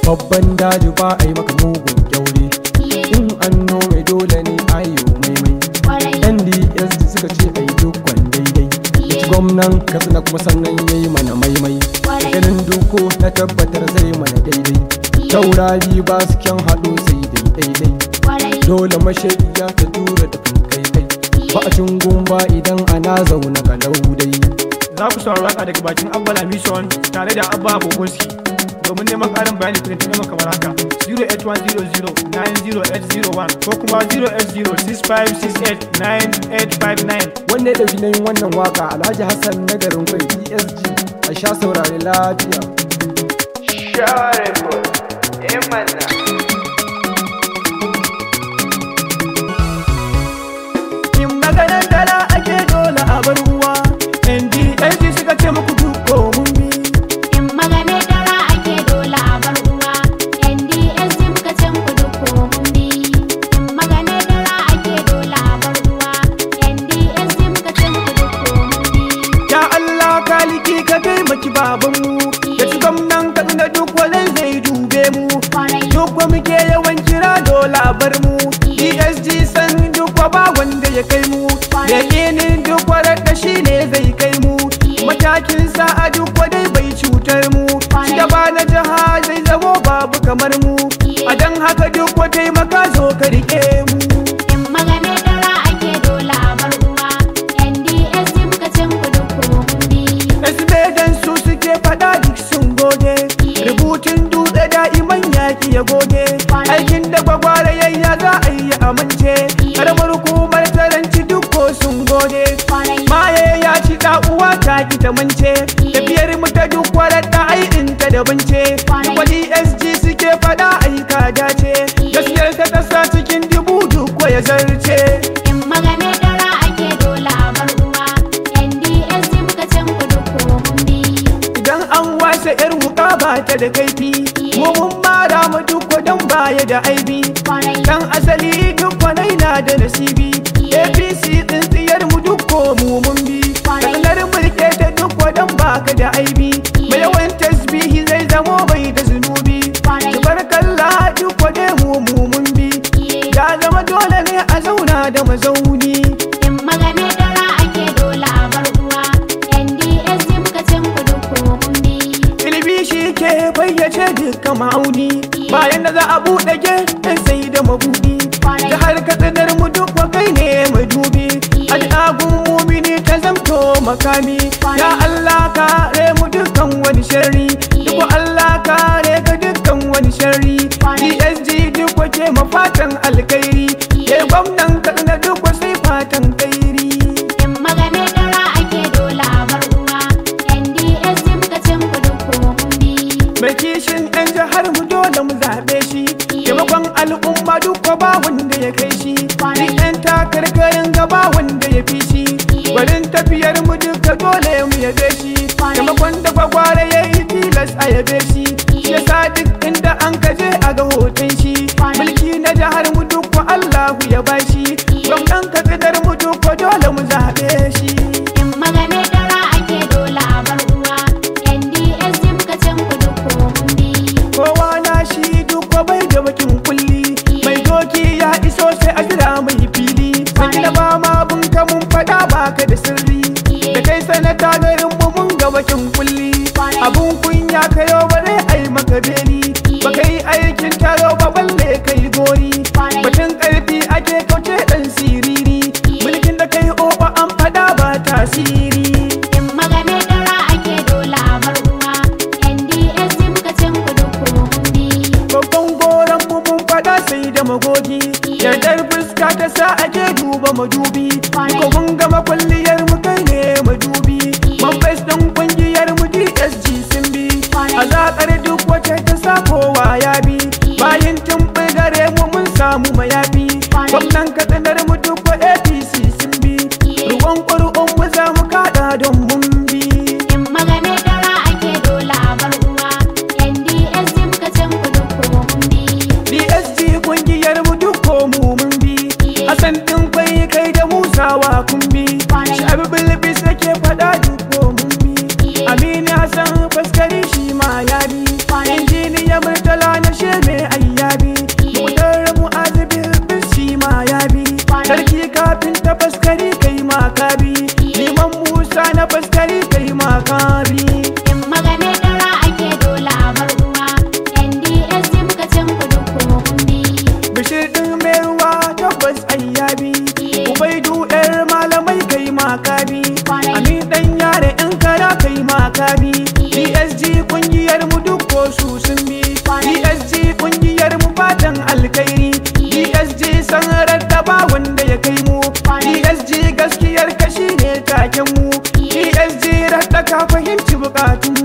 Babban daji ba a yi maka mugun kyaure. In an nome dole ne a yi maimai. NDSD suka ce a yi dukkan daidai. Ya ci gwamnan Katsina kuma sannan ya yi mana maimai. Ganin duko na tabbatar zai mana daidai. Taurari ba su kyan haɗo sai daidai. Dole mashaƙiya ta tura tafin kai kai. Ba a cin gumba idan ana zaune kalau dai. Za ku saurari waka daga bakin Abba Lamison tare da Abba Boboski. Domin neman ƙarin bayani ku tuntuɓe mu kamar haka: 08100 90801 ko kuma 08065689859. Wanda ya ɗauki nauyin wannan waka, Alhaji Hassan na garin Kwai PSG. A sha saurari lafiya. Share eh mana. In maganar dala ake, dole a bar uwa. NDSG suka ce muku duk ko mun bi. In magana dara ake, dole a bar uwa. NDSG muka ce muku duk ko mun bi. In magana dara ake, dole a bar uwa. NDSG muka ce muku duk ko mun bi. Ya Allah kaliki, ka taimaki babanmu da ci gwamnan Katsina, duk wani zai dube mu. Duk wa muke yawan kira, dole a bar mu. DSG san duk wa ba wanda ya kai mu. Yakinin duk warar shi ne zai kai mu. Matakin sa'a duk wadai bai cutar mu. Shugaba na jiha zai zamo babu kamar mu. A don haka duk wa taimaka, zo ka rike mu. In magana dara ake, dole a bar uwa. NDSG muka ce muku duk ko mun bi. Esbedan su suke fada duk sun gode. Rubutun dutse da'iman yaki ya goge. Aikin da gwagware yayya za a yi amince. Karamar hukumar taranci duk ko sun gode. Maye ya ci da uwa ta ki ta mance. Tafiyar mu ta duk warar da ai in ta daban ce. Duk DSG suke fada ai ka dace. Gaskiyar ta kasa cikin dubu duk ko ya zarce. In magana dara ake, dole a bar uwa. NDSG muka ce muku duk ko mun bi. Idan an wasa yar wuka ba ta da kaifi. Mu mun mara mu duk don baya da aibi. Dan asali duk kwanai na da nasibi. APC tsintsiyar mu duk ko mu mun bi. Kanar mulke ta duk don baka da aibi. Mai yawan tasbihi zai zamo bai da zunubi. Tabarkalla duk kwade mu mu mun bi. Ya zama dole ne a zauna da mazauni. In magana dara ake, dole a bar uwa. NDSG muka ce muku duk ko mun bi. Ilimi shi ke fayyace dukkan ma'auni. Bayan da za a buɗe gefen sai da mabuɗi. Jihar Katsinar mu duk wa kai ne madubi. Al'agun mumini ta zamto makami. Ya Allah kare mu dukkan wani sharri. Duk Allah kare ka dukkan wani sharri. DSG duk wake mafatan alkhairi. Ya gwamnan Katsina duk sai fatan kairi. In magana dara ake, dole a bar uwa. NDSG muka ce muku duk ko mun bi. Mai kishin 'yan jihar mu, dole mu zaɓe shi. Taimakon al'umma duk ba wanda ya kai shi. Duk 'yan takarkarin gaba wanda ya fi shi. Gwanin tafiyar mu duka dole mu yabe shi. Taimakon da gwagware ya yi tilas a yabe shi. Shi yasa duk inda an kaje a ga hoton shi. Mulki na jihar mu duk Allahu ya bashi. Gwamnan Katsinar mu duk dole mu zaɓe shi. In magana dara ake, dole a bar uwa. NDSG muka ce muku duk ko mun bi. Kowa na shi duk bai da bakin kulli. Mai doki ya iso, sai a jira mai fili. Sakina ba ma bun ka mun fada baka da sirri. Da kai sanata garin mu mun ga bakin kulli. Abun kunya kayo, bare ai maka beli. Ba kai aikin taro ba, balle kai gori. Batun karfi ake, kauce dan siriri. Mulkin da kai oba an fada ba tasiri. In magana dara ake, dole a bar uwa. NDSG muka ce muku duk ko mun bi. Babban goron mu mun fada sai da magogi. Yardar fuska ta sa ake duba madubi. Ko mun gama kwalliyar mu, kai ne madubi. Mambas ɗin kungiyar mu DSG sun bi. A zaƙar duk wace ta sa kowa ya bi. Bayan tun gare mu mun samu mayafi. Gwamnan Katsinar mu duk APC sun bi. Ruwan ƙuri'un mu za mu kaɗa don mun bi. In magana dara ake, dole a bar uwa. NDSG muka ce muku duk ko mun bi. DSG kungiyar mu duk ko mu mun bi. Hassan ɗin kwai kai da Musa. Amin dan yare in kara kai ma ka bi. PSG kungiyar mu duk ko su sun bi. PSG kungiyar mu fatan alkhairi. PSG san rattaba wanda ya kai mu. PSG gaskiyar kashi ne taken mu. PSG ratta ka fahimci bukatun